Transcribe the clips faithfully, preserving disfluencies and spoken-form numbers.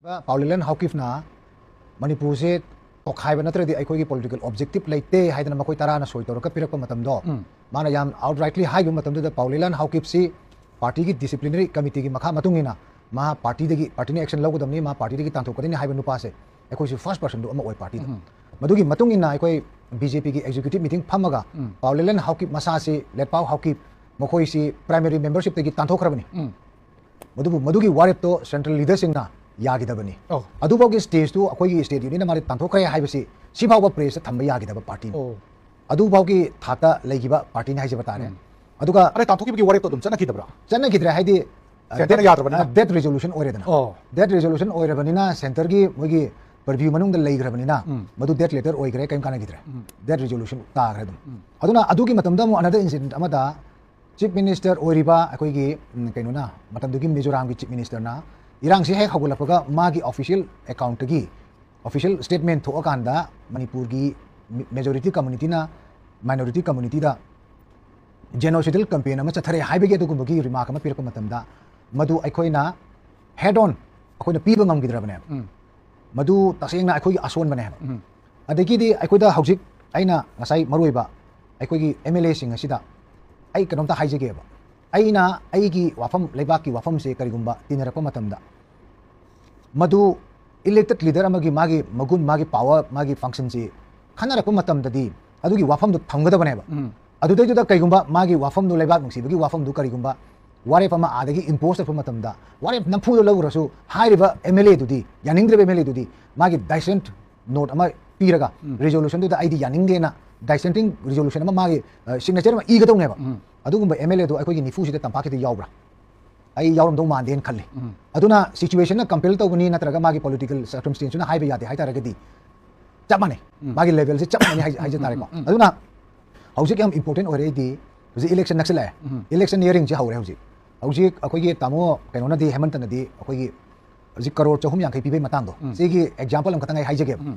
ꯄꯥꯎꯂꯤꯂꯟ ꯍꯥꯎꯀꯤꯞꯅ ꯃꯅꯤꯄꯨꯔꯁꯦ ꯇꯣꯈꯥꯏꯕ ꯅꯠꯇ꯭ꯔꯗꯤ ꯑꯩꯈꯣꯏꯒꯤ ꯄꯣꯂꯤꯇꯤꯀꯦꯜ ꯑꯣꯕꯖꯦꯛꯇꯤꯞ ꯂꯩꯇꯦ ꯍꯥꯏꯗꯅ ꯃꯈꯣꯏ ꯇꯔꯥꯅ ꯁꯣꯏ ꯇꯧꯔꯒ ꯄꯤꯔꯛꯄ ꯃꯇꯝꯗꯣ, ꯎꯝ. ꯃꯥꯅ ꯌꯥꯝ ꯑꯥꯎꯠꯔꯥꯏꯠꯂꯤ ꯍꯥꯏꯈꯤꯕ ꯃꯇꯝꯗꯨꯗ ꯄꯥꯎꯂꯤꯂꯟ ꯍꯥꯎꯀꯤꯞꯁꯤ ꯄꯥꯔꯇꯤꯒꯤ ꯗꯤꯁꯤꯄ꯭ꯂꯤꯅꯔꯤ ꯀꯃꯤꯇꯤꯒꯤ ꯃꯈꯥ ꯃꯇꯨꯡ ꯏꯟꯅ ꯃꯥ ꯄꯥꯔꯇꯤꯗꯒꯤ, ꯄꯥꯔꯇꯤꯅ ꯑꯦꯛꯁꯟ ꯂꯧꯒꯗꯕꯅꯤ, ꯃꯥ ꯄꯥꯔꯇꯤꯗꯒꯤ ꯇꯥꯟꯊꯣꯛꯀꯗꯕꯅꯤ ꯍꯥꯏꯕ ꯅꯨꯄꯥꯁꯦ ꯑꯩꯈꯣꯏꯁꯨ ꯐꯥꯔꯁ ꯄꯥꯔꯁꯟꯗꯨ ꯑꯃ ꯑꯣꯏ ꯄꯥꯔꯇꯤꯗ꯫ ꯎꯝ. ꯃꯗꯨꯒꯤ ꯃꯇꯨꯡ ꯏꯟꯅ ꯑꯩꯈꯣꯏ ꯕꯤ ꯖꯦ ꯄꯤꯒꯤ ꯑꯦꯛꯖꯤꯀ꯭ꯌꯨꯇꯤꯞ ꯃꯤꯇꯤꯡ ꯐꯝꯃꯒ ꯎꯝ. ꯄꯥꯎꯂꯤꯂꯟ ꯍꯥꯎꯀꯤꯞ ꯃꯁꯥꯁꯤ, ꯂꯦꯠꯄꯥꯎ ꯍꯥꯎꯀꯤꯞ, ꯃꯈꯣꯏꯁꯤ ꯄ꯭ꯔꯥꯏꯃꯔꯤ ꯃꯦꯝꯕꯔꯁꯤꯞꯇꯒꯤ ꯇꯥꯟꯊꯣꯛꯈ꯭ꯔꯕꯅꯤ꯫ ꯎꯝ. ꯃꯗꯨꯕꯨ ꯃꯗꯨꯒꯤ ꯋꯥꯔꯦꯞꯇꯣ ꯁꯦꯟꯇ꯭ꯔꯦꯜ ꯂꯤꯗꯔꯁꯤꯡꯅ ꯌꯥꯈꯤꯗꯕꯅꯤ꯫ ꯑꯣ. ꯑꯗꯨꯐꯥꯎꯒꯤ ꯁ꯭ꯇꯦꯖꯇꯨ ꯑꯩꯈꯣꯏꯒꯤ ꯁ꯭ꯇꯦꯠ ꯌꯨꯅꯤꯌꯟꯅ ꯃꯥꯗꯤ ꯇꯥꯟꯊꯣꯛꯈ꯭ꯔꯦ ꯍꯥꯏꯕꯁꯤ ꯁꯤꯐꯥꯎꯕ ꯄ꯭ꯔꯦꯁꯇ ꯊꯝꯕ ꯌꯥꯈꯤꯗꯕ ꯄꯥꯔꯇꯤꯅꯤ꯫ ꯑꯣ. ꯑꯗꯨꯐꯥꯎꯒꯤ ꯊꯥꯛꯇ ꯂꯩꯈꯤꯕ ꯄꯥꯔꯇꯤꯅꯤ ꯍꯥꯏꯖꯕ ꯇꯥꯔꯦ꯫ ꯎꯝ. ꯑꯗꯨꯒ ꯑꯗꯩ ꯇꯥꯟꯊꯣꯛꯈꯤꯕꯒꯤ ꯋꯥꯔꯦꯞꯇꯣ ꯑꯗꯨꯝ ꯆꯠꯅꯈꯤꯗꯕ꯭ꯔꯥ? ꯆꯠꯅꯈꯤꯗ꯭ꯔꯦ ꯍꯥꯏꯗꯤ, ꯁꯦꯟꯇꯔꯅ ꯌꯥꯗ꯭ꯔꯕꯅꯤꯅ? ꯗꯦꯠ ꯔꯤꯖꯣꯂꯨꯁꯟ ꯑꯣꯏꯔꯦꯗꯅ꯫ ꯑꯣ. ꯗꯦꯠ ꯔꯤꯖꯣꯂꯨꯁꯟ ꯑꯣꯏꯔꯕꯅꯤꯅ ꯁꯦꯟꯇꯔꯒꯤ ꯃꯣꯏꯒꯤ ꯄꯔꯚ꯭ꯌꯨ ꯃꯅꯨꯡꯗ ꯂꯩꯈ꯭ꯔꯕꯅꯤꯅ ꯎꯝ. ꯃꯗꯨ ꯗꯦꯠ ꯂꯦꯇꯔ ꯑꯣꯏꯈ꯭ꯔꯦ, ꯀꯔꯤꯝ ꯀꯥꯟꯅꯈꯤꯗ꯭ꯔꯦ꯫ ꯎꯝ. ꯗꯦꯠ ꯔꯤꯖꯣꯂꯨꯁꯟ ꯇꯥꯈ꯭ꯔꯦ ꯑꯗꯨꯝ꯫ ꯎꯝ. ꯑꯗꯨꯅ ꯑꯗꯨꯒꯤ ꯃꯇꯝꯗ ꯑꯃꯨꯛ ꯑꯅꯗꯔ ꯏꯟꯁꯤꯗꯦꯟꯠ ꯑꯃꯗ ꯆꯤꯐ ꯃꯤꯅꯤꯁꯇꯔ ꯑꯣꯏꯔꯤꯕ ꯑꯩꯈꯣꯏꯒꯤ, ꯎꯝ, ꯀꯩꯅꯣꯅ, ꯃꯇꯝꯗꯨꯒꯤ ꯃꯤꯖꯣꯔꯥꯝꯒꯤ ꯆꯤꯐ ꯃꯤꯅꯤꯁꯇꯔꯅ ꯏꯔꯥꯡꯁꯤ ꯍꯦꯛ ꯍꯧꯒꯠꯂꯛꯄꯒ ꯃꯥꯒꯤ ꯑꯣꯐꯤꯁꯤꯌꯦꯜ ꯑꯦꯀꯥꯎꯟꯠꯇꯒꯤ ꯑꯣꯐꯤꯁꯤꯌꯦꯜ ꯁ꯭ꯇꯦꯠꯃꯦꯟꯠ ꯊꯣꯛꯑꯀꯥꯟꯗ ꯃꯅꯤꯄꯨꯔꯒꯤ ꯃꯦꯖꯣꯔꯤꯇꯤ ꯀꯝꯃꯨꯅꯤꯇꯤꯅ ꯃꯥꯏꯅꯣꯔꯤꯇꯤ ꯀꯝꯃꯨꯅꯤꯇꯤꯗ ꯖꯦꯅꯣꯁꯥꯏꯗꯦꯜ ꯀꯦꯝꯄꯦꯟ ꯑꯃ ꯆꯠꯊꯔꯦ ꯍꯥꯏꯕꯒꯤ ꯑꯗꯨꯒꯨꯝꯕꯒꯤ ꯔꯤꯃꯥꯔꯛ ꯑꯃ ꯄꯤꯔꯛꯄ ꯃꯇꯝꯗ ꯃꯗꯨ ꯑꯩꯈꯣꯏꯅ ꯍꯦꯗ ꯑꯣꯟ ꯑꯩꯈꯣꯏꯅ ꯄꯤꯕ ꯉꯝꯈꯤꯗ꯭ꯔꯕꯅꯦꯕ꯫ ꯎꯝ. ꯃꯗꯨ ꯇꯁꯦꯡꯅ ꯑꯩꯈꯣꯏꯒꯤ ꯑꯁꯣꯟꯕꯅꯦ ꯍꯥꯏꯕ꯫ ꯎꯝ. ꯑꯗꯒꯤꯗꯤ ꯑꯩꯈꯣꯏꯗ ꯍꯧꯖꯤꯛ ꯑꯩꯅ ꯉꯁꯥꯏ ꯃꯔꯨꯑꯣꯏꯕ ꯑꯩꯈꯣꯏꯒꯤ ꯑꯦꯝ ꯑꯦꯜ ꯑꯦꯁꯤꯡ ꯑꯁꯤꯗ ꯑꯩ ꯀꯩꯅꯣꯝꯇ ꯍꯥꯏꯖꯒꯦꯕ꯫ ꯑꯩꯅ ꯑꯩꯒꯤ ꯋꯥꯐꯝ, ꯂꯩꯕꯥꯛꯀꯤ ꯋꯥꯐꯝꯁꯦ ꯀꯔꯤꯒꯨꯝꯕ ꯇꯤꯟꯅꯔꯛꯄ ꯃꯇꯝꯗ ꯃꯗꯨ ꯏꯂꯦꯛꯇꯦꯗ ꯂꯤꯗꯔ ꯑꯃꯒꯤ ꯃꯥꯒꯤ ꯃꯒꯨꯟ, ꯃꯥꯒꯤ ꯄꯥꯋꯔ, ꯃꯥꯒꯤ ꯐꯪꯁꯟꯁꯤ ꯈꯟꯅꯔꯛꯄ ꯃꯇꯝꯗꯗꯤ ꯑꯗꯨꯒꯤ ꯋꯥꯐꯝꯗꯣ ꯊꯝꯒꯗꯕꯅꯦꯕ꯫ ꯎꯝ. ꯑꯗꯨꯗꯩꯗꯨꯗ ꯀꯩꯒꯨꯝꯕ ꯃꯥꯒꯤ ꯋꯥꯐꯝꯗꯨ, ꯂꯩꯕꯥꯛ ꯅꯨꯡꯁꯤꯕꯒꯤ ꯋꯥꯐꯝꯗꯨ ꯀꯔꯤꯒꯨꯝꯕ ꯋꯥꯔꯦꯞ ꯑꯃ ꯑꯥꯗꯒꯤ ꯏꯝꯄꯣꯁ ꯇꯧꯔꯛꯄ ꯃꯇꯝꯗ, ꯋꯥꯔꯦꯞ ꯅꯝꯐꯨꯗ ꯂꯧꯔꯁꯨ, ꯍꯥꯏꯔꯤꯕ ꯑꯦꯝ ꯑꯦꯜ ꯑꯦꯗꯨꯗꯤ, ꯌꯥꯅꯤꯡꯗ꯭ꯔꯤꯕ ꯑꯦꯝ ꯑꯦꯜ ꯑꯦꯗꯨꯗꯤ ꯃꯥꯒꯤ ꯗꯥꯏꯁꯦꯟꯠ ꯅꯣꯠ ꯑꯃ ꯄꯤꯔꯒ, ꯎꯝ. ꯔꯤꯖꯣꯂꯨꯁꯟꯗꯨꯗ ꯑꯩꯗꯤ ꯌꯥꯅꯤꯡꯗꯦꯅ ꯗꯥꯏꯁꯦꯟꯇꯤꯡ ꯔꯤꯖꯣꯂꯨꯁꯟ ꯑꯃ, ꯃꯥꯒꯤ ꯁꯤꯒꯅꯦꯆꯔ ꯑꯃ ꯏꯒꯗꯧꯅꯦꯕ꯫ ꯎꯝ. ꯑꯗꯨꯒꯨꯝꯕ ꯑꯦꯝ ꯑꯦꯜ ꯑꯦꯗꯣ ꯑꯩꯈꯣꯏꯒꯤ ꯅꯤꯐꯨꯁꯤꯗ ꯇꯝꯄꯥꯛꯀꯤꯗ ꯌꯥꯎꯕ꯭ꯔꯥ? ꯑꯩ ꯌꯥꯎꯔꯝꯗꯧ ꯃꯥꯟꯗꯦꯅ ꯈꯜꯂꯤ꯫ ꯎꯝ. ꯑꯗꯨꯅ ꯁꯤꯆꯨꯋꯦꯁꯟꯅ ꯀꯝꯄꯦꯜ ꯇꯧꯕꯅꯤ ꯅꯠꯇ꯭ꯔꯒ ꯃꯥꯒꯤ ꯄꯣꯂꯤꯇꯤꯀꯦꯜ ꯁꯔꯀꯝꯁ꯭ꯇꯦꯟꯁꯇꯨꯅ ꯍꯥꯏꯕ ꯌꯥꯗꯦ ꯍꯥꯏ ꯇꯥꯔꯒꯗꯤ ꯆꯞ ꯃꯥꯟꯅꯩ꯫ ꯎꯝ. ꯃꯥꯒꯤ ꯂꯦꯚꯦꯜꯁꯦ ꯆꯞ ꯃꯥꯟꯅꯩ ꯍꯥꯏ-, ꯍꯥꯏꯖ ꯇꯥꯔꯦꯀꯣ꯫ ꯎꯝ, ꯎꯝ, ꯎꯝ. ꯑꯗꯨꯅ ꯍꯧꯖꯤꯛ ꯌꯥꯝ ꯏꯝꯄꯣꯔꯇꯦꯟ ꯑꯣꯏꯔꯛꯏꯗꯤ ꯍꯧꯖꯤꯛ ꯏꯂꯦꯛꯁꯟ ꯅꯛꯁꯤꯜꯂꯛꯑꯦ꯫ ꯎꯝ. ꯏꯂꯦꯛꯁꯟ ꯏꯌꯥꯔꯤꯡꯁꯦ ꯍꯧꯔꯦ ꯍꯧꯖꯤꯛ꯫ ꯍꯧꯖꯤꯛ ꯑꯩꯈꯣꯏꯒꯤ ꯇꯥꯃꯣ ꯀꯩꯅꯣꯅꯗꯤ, ꯍꯦꯃꯟꯇꯅꯗꯤ ꯑꯩꯈꯣꯏꯒꯤ ꯍꯧꯖꯤꯛ ꯀꯔꯣꯔ ꯆꯍꯨꯝ ꯌꯥꯡꯈꯩ ꯄꯤꯕꯩ ꯃꯇꯥꯡꯗꯣ, ꯎꯝ. ꯁꯤꯒꯤ ꯑꯦꯛꯖꯥꯝꯄꯜ ꯑꯃꯈꯛꯇꯪ ꯑꯩ ꯍꯥꯏꯖꯒꯦꯕ꯫ ꯎꯝ.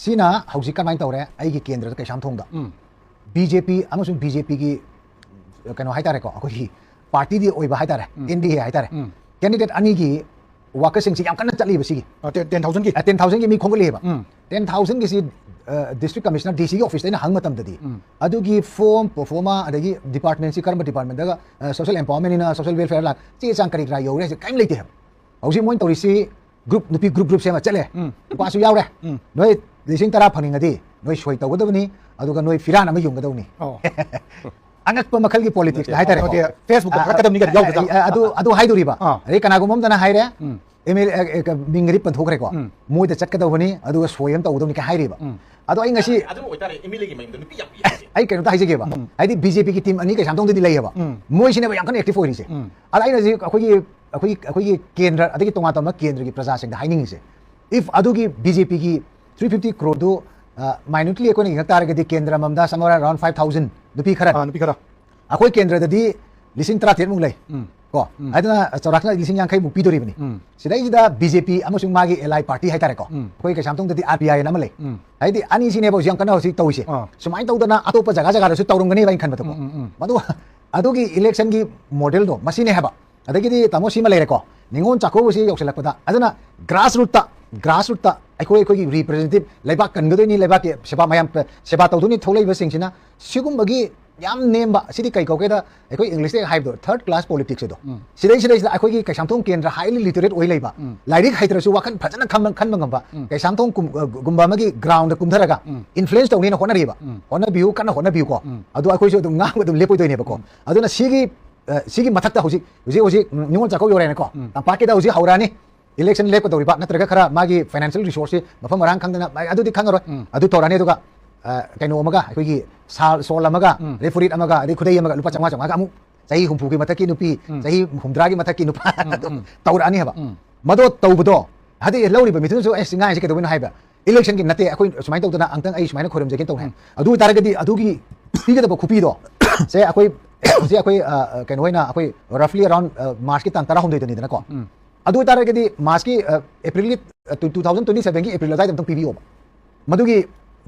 ꯁꯤꯅ ꯍꯧꯖꯤꯛ ꯀꯃꯥꯏꯅ ꯇꯧꯔꯦ? ꯑꯩꯒꯤ ꯀꯦꯟꯗ꯭ꯔꯗ ꯀꯩꯁꯥꯝꯊꯣꯡꯗ ꯎꯝ. ꯕꯤ ꯖꯦ ꯄꯤ ꯑꯃꯁꯨꯡ ꯕꯤ ꯖꯦ ꯄꯤꯒꯤ ꯀꯩꯅꯣ ꯍꯥꯏꯇꯥꯔꯦꯀꯣ, ꯑꯩꯈꯣꯏꯒꯤ ꯄꯥꯔꯇꯤꯗꯤ ꯑꯣꯏꯕ ꯍꯥꯏꯇꯥꯔꯦ, ꯎꯝ. ꯑꯦꯟ ꯗꯤ ꯑꯦ ꯍꯥꯏꯇꯥꯔꯦ, ꯎꯝ. ꯀꯦꯟꯗꯤꯗꯦꯠ ꯑꯅꯤꯒꯤ ꯋꯥꯀꯔꯁꯤꯡꯁꯤ ꯌꯥꯝ ꯀꯟꯅ ꯆꯠꯂꯤꯕ ꯁꯤꯒꯤ꯫ ꯇꯦꯟ ꯊꯥꯎꯖꯟꯒꯤ ꯇꯦꯟ ꯊꯥꯎꯖꯟꯒꯤ ꯃꯤ ꯈꯣꯝꯒꯠꯂꯤꯑꯕ꯫ ꯎꯝ. ꯇꯦꯟ ꯊꯥꯎꯖꯟꯒꯤꯁꯤ ꯗꯤꯁꯇ꯭ꯔꯤꯛ ꯀꯃꯤꯁꯅꯔ, ꯗꯤ ꯁꯤꯒꯤ ꯑꯣꯐꯤꯁꯇ ꯑꯩꯅ ꯍꯪꯕ ꯃꯇꯝꯗꯗꯤ, ꯎꯝ. ꯑꯗꯨꯒꯤ ꯐꯣꯔꯝ, ꯄ꯭ꯔꯣꯐꯣꯃꯥ, ꯑꯗꯒꯤ ꯗꯤꯄꯥꯔꯠꯃꯦꯟꯁꯤ ꯀꯔꯝꯕ ꯗꯤꯄꯥꯔꯠꯃꯦꯟꯗꯒ ꯁꯣꯁꯦꯜ ꯑꯦꯝꯄꯥꯋꯔꯃꯦꯟꯅꯤꯅ ꯁꯣꯁꯦꯜ ꯋꯦꯜꯐꯦꯌꯔ ꯂꯥꯛ, ꯆꯦ ꯆꯥꯡ ꯀꯔꯤ ꯀꯔꯥ ꯌꯧꯔꯦ ꯍꯥꯏꯁꯦ ꯀꯔꯤꯝ ꯂꯩꯇꯦ ꯍꯥꯏꯕ꯫ ꯍꯧꯖꯤꯛ ꯃꯣꯏꯅ ꯇꯧꯔꯤꯁꯤ ꯒ꯭ꯔꯨꯞ, ꯅꯨꯄꯤ ꯒ꯭ꯔꯨꯞ ꯒ꯭ꯔꯨꯞ ꯁꯦꯝꯃ ꯆꯠꯂꯦ꯫ ꯎꯝ. ꯅꯨꯄꯥꯁꯨ ꯌꯥꯎꯔꯦ꯫ ꯎꯝ. ꯅꯣꯏ ꯂꯤꯁꯤꯡ ꯇꯔꯥ ꯐꯪꯅꯤꯡꯉꯗꯤ ꯅꯣꯏ ꯁꯣꯏ ꯇꯧꯒꯗꯕꯅꯤ, ꯑꯗꯨꯒ ꯅꯣꯏ ꯐꯤꯔꯥꯟ ꯑꯃ ꯌꯨꯡꯒꯗꯕꯅꯤ꯫ ꯑꯣ. ꯑꯉꯛꯄ ꯃꯈꯜꯒꯤ ꯄꯣꯂꯤꯇꯤꯛꯁꯇ ꯍꯥꯏꯇꯥꯔꯦꯀꯣ꯫ ꯐꯦꯁꯕꯨꯛꯇ ꯊꯥꯒꯠꯀꯗꯕꯅꯤꯒ ꯌꯥꯎꯗ꯭ꯔꯥ? ꯑ, ꯑ, ꯑꯗꯨ, ꯑꯗꯨ ꯍꯥꯏꯗꯣꯔꯤꯕ꯫ ꯑꯥ. ꯑꯗꯩ ꯀꯅꯥꯒꯨꯝꯕ ꯑꯃꯗꯅ ꯍꯥꯏꯔꯦ, ꯎꯝ. ꯑꯦꯝ ꯑꯦꯜ ꯑꯦ, ꯑꯦ, ꯀ-, ꯃꯤꯡꯒꯗꯤ ꯄꯟꯊꯣꯛꯈ꯭ꯔꯦꯀꯣ꯫ ꯎꯝ. ꯃꯣꯏꯗ ꯆꯠꯀꯗꯧꯕꯅꯤ, ꯑꯗꯨꯒ ꯁꯣꯏ ꯑꯃ ꯇꯧꯒꯗꯧꯅꯤ ꯀꯥꯏ ꯍꯥꯏꯔꯤꯕ꯫ ꯎꯝ. ꯑꯗꯣ ꯑꯩ ꯉꯁꯤ ꯑꯗꯨ ꯑꯣꯏꯇꯥꯔꯦ ꯑꯦꯝ ꯑꯦꯜ ꯑꯦꯒꯤ ꯃꯌꯨꯝꯗ ꯅꯨꯄꯤ ꯌꯥꯝ ꯄꯤꯌꯦ ꯍꯥꯏꯁꯦ꯫ ꯑꯩ ꯀꯩꯅꯣꯝꯇ ꯍꯥꯏꯖꯒꯦꯕ꯫ ꯎꯝ. ꯍꯥꯏꯗꯤ ꯕꯤ ꯖꯦ ꯄꯤꯒꯤ ꯇꯤꯝ ꯑꯅꯤ ꯀꯩꯁꯥꯝꯊꯣꯡꯗꯗꯤ ꯂꯩꯌꯦꯕ꯫ ꯎꯝ. ꯃꯣꯏꯁꯤꯅꯦꯕ ꯌꯥꯝ ꯀꯟꯅ ꯑꯦꯛꯇꯤꯚ ꯑꯣꯏꯔꯤꯁꯦ꯫ ꯎꯝ. ꯑꯗ ꯑꯩꯅ ꯍꯧꯖꯤꯛ ꯑꯩꯈꯣꯏꯒꯤ, ꯑꯩꯈꯣꯏꯒꯤ, ꯑꯩꯈꯣꯏꯒꯤ ꯀꯦꯟꯗ꯭ꯔ, ꯑꯗꯒꯤ ꯇꯣꯉꯥꯟ ꯇꯣꯉꯥꯟꯕ ꯀꯦꯟꯗ꯭ꯔꯒꯤ ꯄ꯭ꯔꯖꯥꯁꯤꯡꯗ ꯍꯥꯏꯅꯤꯡꯉꯤꯁꯦ, if ꯑꯗꯨꯒꯤ ꯕꯤ ꯖꯦ ꯄꯤꯒꯤ three fifty crore ꯗꯨ, ꯑ, minutely ꯑꯩꯈꯣꯏꯅ ꯌꯦꯡꯉꯛ ꯇꯥꯔꯒꯗꯤ ꯀꯦꯟꯗ꯭ꯔ ꯑꯃꯃꯝꯗ somewhere around five thousand ꯅꯨꯄꯤ ꯈꯔ꯫ ꯑꯥ, ꯅꯨꯄꯤ ꯈꯔ. ꯑꯩꯈꯣꯏ ꯀꯦꯟꯗ꯭ꯔꯗꯗꯤ ꯂꯤꯁꯤꯡ ꯇꯔꯥꯇꯔꯦꯠꯃꯨꯛ ꯂꯩ꯫ ꯎꯝ. ꯀꯣ? ꯎꯝ. ꯑꯗꯨꯅ ꯆꯥꯎꯔꯥꯛꯅ ꯂꯤꯁꯤꯡ ꯌꯥꯡꯈꯩꯃꯨꯛ ꯄꯤꯗꯣꯔꯤꯕꯅꯤ꯫ ꯎꯝ. ꯁꯤꯗꯩꯁꯤꯗ ꯕꯤ ꯖꯦ ꯄꯤ ꯑꯃꯁꯨꯡ ꯃꯥꯒꯤ ꯑꯦꯂꯥꯏ ꯄꯥꯔꯇꯤ ꯍꯥꯏꯇꯥꯔꯦꯀꯣ꯫ ꯎꯝ. ꯑꯩꯈꯣꯏ ꯀꯩꯁꯥꯝꯊꯣꯡꯗꯗꯤ ꯑꯥꯔ ꯄꯤ ꯑꯥꯏ ꯑꯦꯟ ꯑꯃ ꯂꯩ꯫ ꯎꯝ. ꯍꯥꯏꯗꯤ ꯑꯅꯤꯁꯤꯅꯦꯕ ꯍꯧꯖꯤꯛ ꯌꯥꯝ ꯀꯟꯅ ꯍꯧꯖꯤꯛ ꯇꯧꯔꯤꯁꯦ꯫ ꯑꯥ. ꯁꯨꯃꯥꯏꯅ ꯇꯧꯗꯅ ꯑꯇꯣꯞꯄ ꯖꯒꯥ ꯖꯒꯥꯗꯁꯨ ꯇꯧꯔꯝꯒꯅꯦꯕ ꯑꯩꯅ ꯈꯟꯕꯗꯀꯣ꯫ ꯎꯝ, ꯎꯝ, ꯎꯝ. ꯃꯗꯨ, ꯑꯗꯨꯒꯤ ꯏꯂꯦꯛꯁꯟꯒꯤ ꯃꯣꯗꯦꯜꯗꯣ ꯃꯁꯤꯅꯦ ꯍꯥꯏꯕ꯫ ꯑꯗꯒꯤꯗꯤ ꯇꯥꯃꯣ ꯁꯤꯃ ꯂꯩꯔꯦꯀꯣ, ꯅꯤꯉꯣꯜ ꯆꯥꯛꯀꯧꯕꯁꯤ ꯌꯧꯁꯤꯜꯂꯛꯄꯗ, ꯑꯗꯨꯅ ꯒ꯭ꯔꯥꯁ ꯔꯨꯠꯇ, ꯒ꯭ꯔꯥꯁ ꯔꯨꯠꯇ ꯑꯩꯈꯣꯏ, ꯑꯩꯈꯣꯏꯒꯤ ꯔꯤꯄ꯭ꯔꯖꯦꯟꯇꯦꯇꯤꯚ, ꯂꯩꯕꯥꯛ ꯀꯟꯒꯗꯣꯏꯅꯤ, ꯂꯩꯕꯥꯛꯀꯤ ꯁꯦꯕꯥ ꯃꯌꯥꯝ ꯁꯦꯕꯥ ꯇꯧꯗꯣꯏꯅꯤ ꯊꯣꯛꯂꯛꯏꯕꯁꯤꯡꯁꯤꯅ, ꯁꯤꯒꯨꯝꯕꯒꯤ ꯌꯥꯝ ꯅꯦꯝꯕ, ꯁꯤꯗꯤ ꯀꯩ ꯀꯧꯒꯦꯗ, ꯑꯩꯈꯣꯏ ꯏꯪꯂꯤꯁꯇ ꯍꯥꯏꯕꯗꯣ ꯊꯥꯔꯠ ꯀ꯭ꯂꯥꯁ ꯄꯣꯂꯤꯇꯤꯛꯁ ꯑꯗꯣ꯫ ꯎꯝ. ꯁꯤꯗꯩꯁꯤꯗꯩꯁꯤꯗ ꯑꯩꯈꯣꯏꯒꯤ ꯀꯩꯁꯥꯝꯊꯣꯡ ꯀꯦꯟꯗ꯭ꯔ highly literate ꯑꯣꯏ ꯂꯩꯕ, ꯎꯝ. ꯂꯥꯏꯔꯤꯛ ꯍꯩꯇ꯭ꯔꯁꯨ ꯋꯥꯈꯜ ꯐꯖꯅ ꯈꯟꯕ, ꯈꯟꯕ ꯉꯝꯕ, ꯎꯝ. ꯀꯩꯁꯥꯝꯊꯣꯡ ꯀꯨꯝ-, ꯑ, ꯒꯨꯝꯕ ꯑꯃꯒꯤ ꯒ꯭ꯔꯥꯎꯟꯗ ꯀꯨꯝꯊꯔꯒ ꯎꯝ. ꯏꯟꯐ꯭ꯂꯨꯌꯦꯟꯁ ꯇꯧꯅꯦꯅ ꯍꯣꯠꯅꯔꯤꯕ꯫ ꯎꯝ. ꯍꯣꯠꯅꯕꯤꯌꯨ, ꯀꯟꯅ ꯍꯣꯠꯅꯕꯤꯌꯨꯀꯣ꯫ ꯎꯝ. ꯑꯗꯣ ꯑꯩꯈꯣꯏꯁꯨ ꯑꯗꯨꯝ ꯉꯥꯡꯕ ꯑꯗꯨꯝ ꯂꯦꯞꯄꯣꯏꯗꯣꯏꯅꯦꯕꯀꯣ꯫ ꯎꯝ. ꯑꯗꯨꯅ ꯁꯤꯒꯤ, ꯑ, ꯁꯤꯒꯤ ꯃꯊꯛꯇ ꯍꯧꯖꯤꯛ, ꯍꯧꯖꯤꯛ, ꯍꯧꯖꯤꯛ ꯅꯤꯉꯣꯜ ꯆꯥꯛꯀꯧ ꯌꯧꯔꯦꯅꯀꯣ꯫ ꯎꯝ. ꯇꯝꯄꯥꯛꯀꯤꯗ ꯍꯧꯖꯤꯛ ꯍꯧꯔꯛꯑꯅꯤ꯫ ꯏꯂꯦꯛꯁꯟ ꯂꯦꯞꯀꯗꯧꯔꯤꯕ, ꯅꯠꯇ꯭ꯔꯒ ꯈꯔ ꯃꯥꯒꯤ ꯐꯥꯏꯅꯥꯟꯁꯤꯌꯦꯜ ꯔꯤꯁꯣꯔꯁꯁꯤ ꯃꯐꯝ ꯃꯔꯥꯡ ꯈꯪꯗꯅ, ꯑꯗꯨꯗꯤ ꯈꯪꯉꯔꯣꯏ꯫ ꯎꯝ. ꯑꯗꯨ ꯇꯧꯔꯅꯤ, ꯑꯗꯨꯒ, ꯑ, ꯀꯩꯅꯣ ꯑꯃꯒ, ꯑꯩꯈꯣꯏꯒꯤ ꯁꯥꯜ, ꯁꯣꯜ ꯑꯃꯒ, ꯎꯝ. ꯑꯗꯩ ꯐꯨꯔꯤꯠ ꯑꯃꯒ, ꯑꯗꯩ ꯈꯨꯗꯩ ꯑꯃꯒ, ꯂꯨꯄꯥ ꯆꯥꯝꯃꯉꯥ ꯆꯥꯝꯃꯉꯥꯒ ꯑꯃꯨꯛ ꯆꯍꯤ ꯍꯨꯝꯐꯨꯒꯤ ꯃꯊꯛꯀꯤ ꯅꯨꯄꯤ, ꯎꯝ. ꯆꯍꯤ ꯍꯨꯝꯗ꯭ꯔꯥꯒꯤ ꯃꯊꯛꯀꯤ ꯅꯨꯄꯥ ꯎꯝ, ꯑꯗꯨꯝ ꯎꯝ. ꯇꯧꯔꯛꯑꯅꯤ ꯍꯥꯏꯕ꯫ ꯎꯝ. ꯃꯗꯣ ꯇꯧꯕꯗꯣ, ꯍꯥꯏꯗꯤ ꯂꯧꯔꯤꯕ ꯃꯤꯗꯨꯅꯁꯨ, "ꯑꯦ, ꯁꯤ ꯉꯥꯡꯉꯤꯁꯦ ꯀꯩꯗꯧꯕꯩꯅꯣ?" ꯍꯥꯏꯕ꯫ ꯏꯂꯦꯛꯁꯟꯒꯤ ꯅꯠꯇꯦ, ꯑꯩꯈꯣꯏ ꯁꯨꯃꯥꯏꯅ ꯇꯧꯗꯅ ꯑꯝꯇꯪ ꯑꯩ ꯁꯨꯃꯥꯏꯅ ꯈꯣꯏꯔꯝꯖꯒꯦ ꯇꯧꯅꯤ꯫ ꯎꯝ. ꯑꯗꯨ ꯑꯣꯏꯇꯥꯔꯒꯗꯤ ꯑꯗꯨꯒꯤ ꯄꯤꯒꯗꯕ ꯈꯨꯄꯤꯗꯣ, ꯁꯦ ꯑꯩꯈꯣꯏ, ꯁꯦ ꯑꯩꯈꯣꯏ, ꯑ, ꯑ, ꯀꯩꯅꯣ ꯑꯣꯏꯅ ꯑꯩꯈꯣꯏ roughly around, ꯑ, ꯃꯥꯔꯆꯀꯤ ꯇꯥꯡ ꯇꯔꯥꯍꯨꯝꯗꯣꯏꯗꯅꯤꯗꯅꯀꯣ꯫ ꯎꯝ. ꯑꯗꯨ ꯑꯣꯏꯇꯥꯔꯒꯗꯤ ꯃꯥꯔꯆꯀꯤ, ꯑ, ꯑꯦꯄ꯭ꯔꯤꯜꯒꯤ, ꯑ, two thousand twenty sevenꯒꯤ ꯑꯦꯄ꯭ꯔꯤꯜ ꯑꯗꯨꯋꯥꯏꯗ ꯑꯝꯇꯪ ꯄꯤꯕꯤꯌꯣꯕ꯫ ꯃꯗꯨꯒꯤ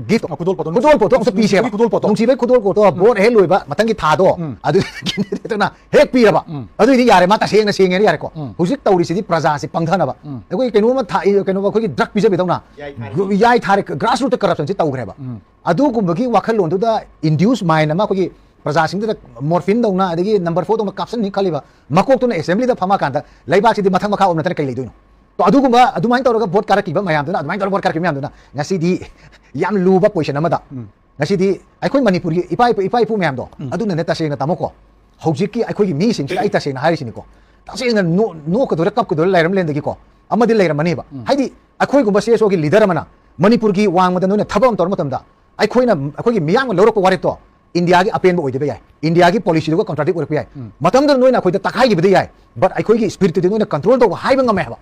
ꯒꯤꯐ ꯈꯨꯗꯣꯜ ꯄꯣꯠꯇꯣ ꯈꯨꯗꯣꯜ ꯄꯣꯠꯇꯣ ꯑꯝꯇ ꯄꯤꯁꯦꯕ ꯈꯨꯗꯣꯜ ꯄꯣꯠꯇꯣ ꯅꯨꯡꯁꯤꯕꯩ ꯈꯨꯗꯣꯜ ꯄꯣꯠꯇꯣ ꯚꯣꯠ ꯍꯦꯛ ꯂꯣꯏꯕ ꯃꯊꯪꯒꯤ ꯊꯥꯗꯣ ꯑꯗꯨꯗꯒꯤꯅ ꯍꯦꯛ ꯄꯤꯔꯕ ꯑꯗꯨꯏꯗꯤ ꯌꯥꯔꯦ, ꯃꯥ ꯇꯁꯦꯡꯅ ꯁꯦꯡꯉꯦꯅ ꯌꯥꯔꯦꯀꯣ꯫ ꯍꯧꯖꯤꯛ ꯇꯧꯔꯤꯁꯤꯗꯤ ꯄ꯭ꯔꯖꯥꯁꯤ ꯄꯪꯊꯅꯕ, ꯑꯩꯈꯣꯏ ꯀꯩꯅꯣꯝꯃ ꯊꯥ- ꯀꯩꯅꯣ ꯑꯩꯈꯣꯏꯒꯤ ꯗ꯭ꯔꯒ ꯄꯤꯖꯕꯤꯗꯧꯅ ꯌꯥꯏ ꯊꯥꯔꯦ, ꯒ꯭ꯔꯥꯁ ꯔꯨꯠꯇ ꯀꯔꯞꯁꯟꯁꯤ ꯇꯧꯈ꯭ꯔꯦꯕ꯫ ꯑꯗꯨꯒꯨꯝꯕꯒꯤ ꯋꯥꯈꯜꯂꯣꯟꯗꯨꯗ ꯏꯟꯗ꯭ꯌꯨꯁ ꯃꯥꯏꯟ ꯑꯃ ꯑꯩꯈꯣꯏꯒꯤ ꯄ꯭ꯔꯖꯥꯁꯤꯡꯗꯨꯗ ꯃꯣꯔꯐꯤꯟꯗꯧꯅ ꯑꯗꯒꯤ ꯅꯝꯕꯔ ꯐꯣꯔꯗꯧꯅ ꯀꯥꯞꯁꯟꯅꯤ ꯈꯜꯂꯤꯕ ꯃꯀꯣꯛꯇꯨꯅ ꯑꯦꯁꯦꯝꯕ꯭ꯂꯤꯗ ꯐꯝꯃꯀꯥꯟꯗ ꯂꯩꯕꯥꯛꯁꯤꯗꯤ ꯃꯊꯛ ꯃꯈꯥ ꯑꯣꯟꯅ ꯅꯠꯇꯅ ꯀꯩ ꯂꯩꯗꯣꯏꯅꯣ? ꯇꯣ ꯑꯗꯨꯒꯨꯝꯕ ꯑꯗꯨꯃꯥꯏꯅ ꯇꯧꯔꯒ ꯚꯣꯠ ꯀꯥꯔꯛꯈꯤꯕ ꯃꯌꯥꯝꯗꯨꯅ, ꯑꯗꯨꯃꯥꯏꯅ ꯇꯧꯔꯒ ꯚꯣꯠ ꯀꯥꯔꯛꯈꯤꯕ ꯃꯌꯥꯝꯗꯨꯅ ꯉꯁꯤꯗꯤ ꯌꯥꯝ ꯂꯨꯕ ꯄꯣꯖꯤꯁꯟ ꯑꯃꯗ ꯉꯁꯤꯗꯤ ꯑꯩꯈꯣꯏ ꯃꯅꯤꯄꯨꯔꯒꯤ ꯏꯄꯥ ꯏꯄꯨ ꯏꯄꯥ ꯏꯄꯨ ꯃꯌꯥꯝꯗꯣ ꯑꯗꯨꯅꯅꯦ ꯇꯁꯦꯡꯅ ꯇꯥꯃꯣꯀꯣ꯫ ꯍꯧꯖꯤꯛꯀꯤ ꯑꯩꯈꯣꯏꯒꯤ ꯃꯤꯁꯤꯡꯁꯤꯗ ꯑꯩ ꯇꯁꯦꯡꯅ ꯍꯥꯏꯔꯤꯁꯤꯅꯤꯀꯣ, ꯇꯁꯦꯡꯅ ꯅꯣ- ꯅꯣꯛꯀꯗꯣꯏꯔꯥ ꯀꯞꯀꯗꯣꯏꯔꯥ ꯂꯩꯔꯝꯂꯦꯟꯗꯒꯤꯀꯣ ꯑꯃꯗꯤ ꯂꯩꯔꯝꯃꯅꯦꯕ꯫ ꯍꯥꯏꯗꯤ ꯑꯩꯈꯣꯏꯒꯨꯝꯕ ꯁꯤ ꯑꯦꯁ ꯑꯣꯒꯤ ꯂꯤꯗꯔ ꯑꯃꯅ ꯃꯅꯤꯄꯨꯔꯒꯤ ꯋꯥꯡꯃꯗ ꯅꯣꯏꯅ ꯊꯕꯛ ꯑꯃ ꯇꯧꯔ ꯃꯇꯝꯗ ꯑꯩꯈꯣꯏꯅ ꯑꯩꯈꯣꯏꯒꯤ ꯃꯤꯌꯥꯝꯅ ꯂꯧꯔꯛꯄ ꯋꯥꯔꯦꯞꯇꯣ ꯏꯟꯗꯤꯌꯥꯒꯤ ꯑꯄꯦꯟꯕ ꯑꯣꯏꯗꯕ ꯌꯥꯏ, ꯏꯟꯗꯤꯌꯥꯒꯤ ꯄꯣꯂꯤꯁꯤꯗꯨꯒ ꯀꯣꯟꯇ꯭ꯔꯥꯗꯤꯛ ꯑꯣꯏꯔꯛꯄ ꯌꯥꯏ, ꯃꯇꯝꯗꯨꯗ ꯅꯣꯏꯅ ꯑꯩꯈꯣꯏꯗ ꯇꯛꯈꯥꯏꯈꯤꯕꯗ ꯌꯥꯏ, ꯕꯠ ꯑꯩꯈꯣꯏꯒꯤ ꯁ꯭ꯄꯤꯔꯤꯠꯇꯨꯗꯤ ꯅꯣꯏꯅ ꯀꯟꯇ꯭ꯔꯣꯜ ꯇꯧꯕ ꯍꯥꯏꯕ ꯉꯝꯃꯦ ꯍꯥꯏꯕ꯫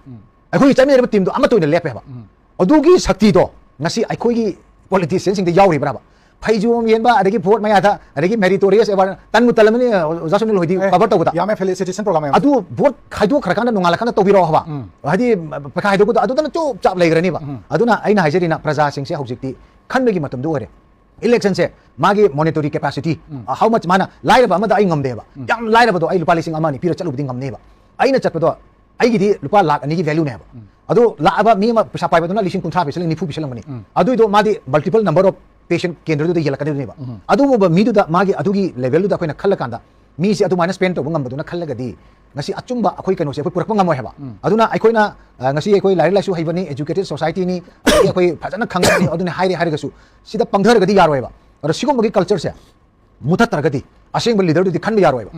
ꯑꯩꯈꯣꯏꯒꯤ ꯆꯠꯃꯤꯟꯅꯔꯤꯕ ꯇꯤꯝꯗꯣ ꯑꯃꯠꯇ ꯑꯣꯏꯅ ꯂꯦꯞꯄꯦ ꯍꯥꯏꯕ꯫ ꯑꯗꯨꯒꯤ ꯁꯛꯇꯤꯗꯣ ꯉꯁꯤ ꯑꯩꯈꯣꯏꯒꯤ ꯄꯣꯂꯤꯇꯤꯁꯤꯌꯟꯁꯤꯡꯗ ꯌꯥꯎꯔꯤꯕ꯭ꯔꯕ? ꯐꯩꯖꯣꯝ ꯌꯦꯟꯕ, ꯑꯗꯒꯤ ꯚꯣꯠ ꯃꯌꯥꯗ, ꯑꯗꯒꯤ ꯃꯦꯔꯤꯇꯣꯔꯤꯌꯁ ꯑꯦꯋꯥꯔꯗ, ꯇꯟꯕꯨ ꯇꯜꯂꯝꯃꯅꯤ ꯑꯣꯖꯥ ꯁꯨꯅꯤꯜ ꯍꯣꯏꯗꯤ ꯀꯚꯔ ꯇꯧꯕꯗ꯫ ꯌꯥꯝꯃꯦ ꯐꯦꯂꯤꯁꯤꯇꯦꯁꯟ ꯄ꯭ꯔꯣꯒ꯭ꯔꯥꯝ ꯌꯥꯝ ꯑꯗꯨ ꯚꯣꯠ ꯈꯥꯏꯗꯣꯛꯈ꯭ꯔꯀꯥꯟꯗ ꯅꯣꯡꯉꯥꯜꯂꯀꯥꯟꯗ ꯇꯧꯕꯤꯔꯛꯑꯣ ꯍꯥꯏꯕ꯫ ꯍꯥꯏꯗꯤ ꯄꯩꯈꯥ ꯍꯥꯏꯗꯣꯛꯄꯗꯣ ꯑꯗꯨꯗꯅ ꯆꯨꯞ ꯆꯥꯞ ꯂꯩꯈ꯭ꯔꯅꯤꯕ꯫ ꯑꯗꯨꯅ ꯑꯩꯅ ꯍꯥꯏꯖꯔꯤꯅ ꯄ꯭ꯔꯖꯥꯁꯤꯡꯁꯦ ꯍꯧꯖꯤꯛꯇꯤ ꯈꯟꯕꯒꯤ ꯃꯇꯝꯗꯨ ꯑꯣꯏꯔꯦ꯫ ꯏꯂꯦꯛꯁꯟꯁꯦ ꯃꯥꯒꯤ ꯃꯣꯅꯤꯇꯔꯤ ꯀꯦꯄꯥꯁꯤꯇꯤ, ꯍꯥꯎ ꯃꯆ ꯃꯥꯅ ꯂꯥꯏꯔꯕ ꯑꯃꯗ ꯑꯩ ꯉꯝꯗꯦꯕ꯫ ꯌꯥꯝ ꯂꯥꯏꯔꯕꯗꯣ ꯑꯩ ꯂꯨꯄꯥ ꯂꯤꯁꯤꯡ ꯑꯃ ꯑꯅꯤ ꯄꯤꯔ ꯆꯠꯂꯨꯕꯗꯤ ꯉꯝꯅꯦꯕ꯫ ꯑꯩꯅ ꯆꯠꯄꯗꯣ ꯑꯩꯒꯤꯗꯤ ꯂꯨꯄꯥ ꯂꯥꯛ ꯑꯅꯤꯒꯤ ꯚꯦꯂꯨꯅꯦꯕ꯫ ꯑꯗꯣ ꯂꯥꯛꯑꯕ ꯃꯤ ꯑꯃ ꯄꯩꯁꯥ ꯄꯥꯏꯕꯗꯨꯅ ꯂꯤꯁꯤꯡ ꯀꯨꯟꯊ꯭ꯔꯥ ꯄꯤꯁꯜꯂꯒ ꯅꯤꯐꯨ ꯄꯤꯁꯜꯂꯝꯒꯅꯤ꯫ ꯑꯗꯨꯏꯗꯣ ꯃꯥꯗꯤ ꯃꯜꯇꯤꯄꯜ ꯅꯝꯕꯔ ꯑꯣꯐ ꯄꯦꯁꯦꯟ ꯀꯦꯟꯗ꯭ꯔꯗꯨꯗ ꯌꯦꯜꯂꯛꯀꯗꯣꯏꯅꯦꯕ꯫ ꯑꯗꯨꯒꯨꯝꯕ ꯃꯤꯗꯨꯗ ꯃꯥꯒꯤ ꯑꯗꯨꯒꯤ ꯂꯦꯚꯦꯜꯗꯨꯗ ꯑꯩꯈꯣꯏꯅ ꯈꯜꯂꯀꯥꯟꯗ ꯃꯤꯁꯦ ꯑꯗꯨꯃꯥꯏꯅ ꯁ꯭ꯄꯦꯟ ꯇꯧꯕ ꯉꯝꯕꯗꯨꯅ ꯈꯜꯂꯒꯗꯤ ꯉꯁꯤ ꯑꯆꯨꯝꯕ ꯑꯩꯈꯣꯏ ꯀꯩꯅꯣꯁꯦ ꯑꯩꯈꯣꯏ ꯄꯨꯔꯛꯄ ꯉꯝꯃꯣꯏ ꯍꯥꯏꯕ꯫ ꯑꯗꯨꯅ ꯑꯩꯈꯣꯏꯅ ꯑ, ꯉꯁꯤ ꯑꯩꯈꯣꯏ ꯂꯥꯏꯔꯤꯛ ꯂꯥꯏꯁꯨ ꯍꯩꯕꯅꯤ, ꯑꯦꯖꯨꯀꯦꯇꯦꯠ ꯁꯣꯁꯥꯏꯇꯤꯅꯤ, ꯑꯗꯒꯤ ꯑꯩꯈꯣꯏ ꯐꯖꯅ ꯈꯪꯕꯅꯤ, ꯑꯗꯨꯅꯤ ꯍꯥꯏꯔꯦ ꯍꯥꯏꯔꯒꯁꯨ ꯁꯤꯗ ꯄꯪꯊꯔꯒꯗꯤ ꯌꯥꯔꯣꯏꯕ꯫ ꯑꯗꯣ ꯁꯤꯒꯨꯝꯕꯒꯤ ꯀꯜꯆꯔꯁꯦ ꯃꯨꯊꯠꯇ꯭ꯔꯒꯗꯤ ꯑꯁꯦꯡꯕ ꯂꯤꯗꯔꯗꯨꯗꯤ ꯈꯟꯕ ꯌꯥꯔꯣꯏꯕ꯫